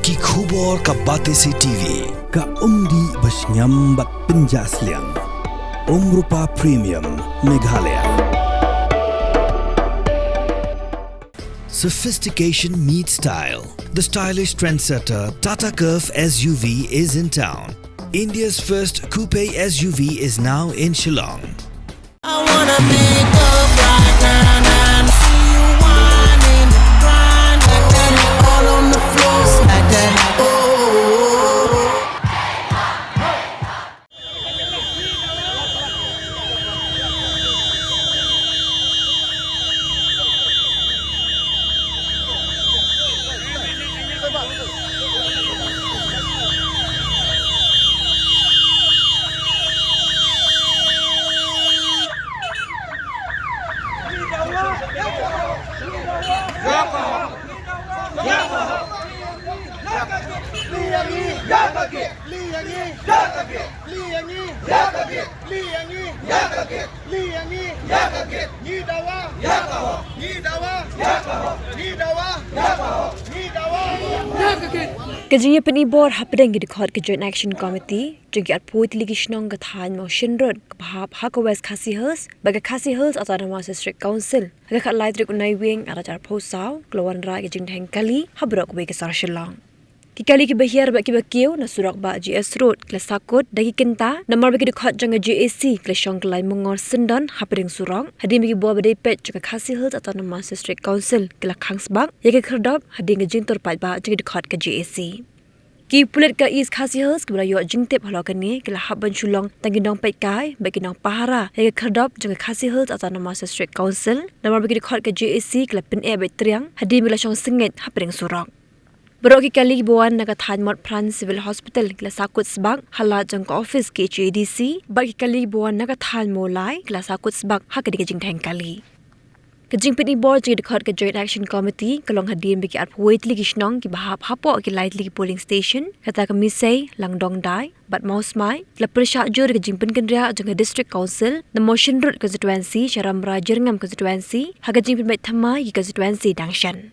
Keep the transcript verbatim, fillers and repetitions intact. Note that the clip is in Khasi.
Ki khubor ka Batesi T V. Ka umdih ba shngiam bad pynjah sliang. Umrupa Premium, Meghalaya. Sophistication meets style. The stylish trendsetter Tata Curvv S U V is in town. India's first coupe S U V is now in Shillong. I wanna pick up right now and see you whining, grinding, all on the floor, smack that. Oh. Ka jingïapyni bor hapdeng ki dkhot ka Joint Action Committee jong ki arphew tylli ki shnong ka thaiñ Mawshynrut kaba hap ha ka West Khasi Hills bad ka Khasi Hills Autonomous District Council ha ka khatlai tarik u Naiwieng arhajar arphew saw ka la wanrah ïa ka jingdheng kali ha baroh kawei ka sor Shillong. Ki kali kiba hiar bad kiba kiew na surok Bah G S Road ki la sahkut da ki kynta namar ba ki dkhot jong ka J A C ki la shong kyllai myngor syndon hapdeng surok hadien ba ki bor ba dei peit jong ka Khasi Hills Autonomous District Council ki la khang sbak ïa ka khyrdop hadien ka jingtur paidbah jong ki dkhot ka J A C. Ki pulit ka East Khasi Hills kiba la ïoh jingtip halor kane ki la hap ban shu long tang ki nongpeitkai bad ki nongpahara ïa ka khyrdop jong ka Khasi Hills Autonomous District Council namar ba ki dkhot ka J A C ki la pyneh beit triang hadien ba ki la shong sngewbha hapdeng surok. Baroh ki kali kiba wan na ka thaiñ Motphran Civil Hospital ki la sahkut sbak ha lad jong ka ophis K H A D C bad ki kali kiba wan na ka thaiñ Mawlai ki la sahkut sbak ha kane ka jingdheng kali. Ka jingpyni bor jong ki dkhot ka Joint Action Committee ka long hadien ba ki arphew tylli ki shnong kiba hap hapoh ki lai tylli ki polling station kata ka Misei, Langdongdai bad Mawsmai ki la pyrshah jur ïa ka jingpynkynriah jong ka District Council na Mawshynrut Constituency sha Rambrai Jyrngam Constituency ha ka jingpynbeit thymmai ïa ki constituency dang shen.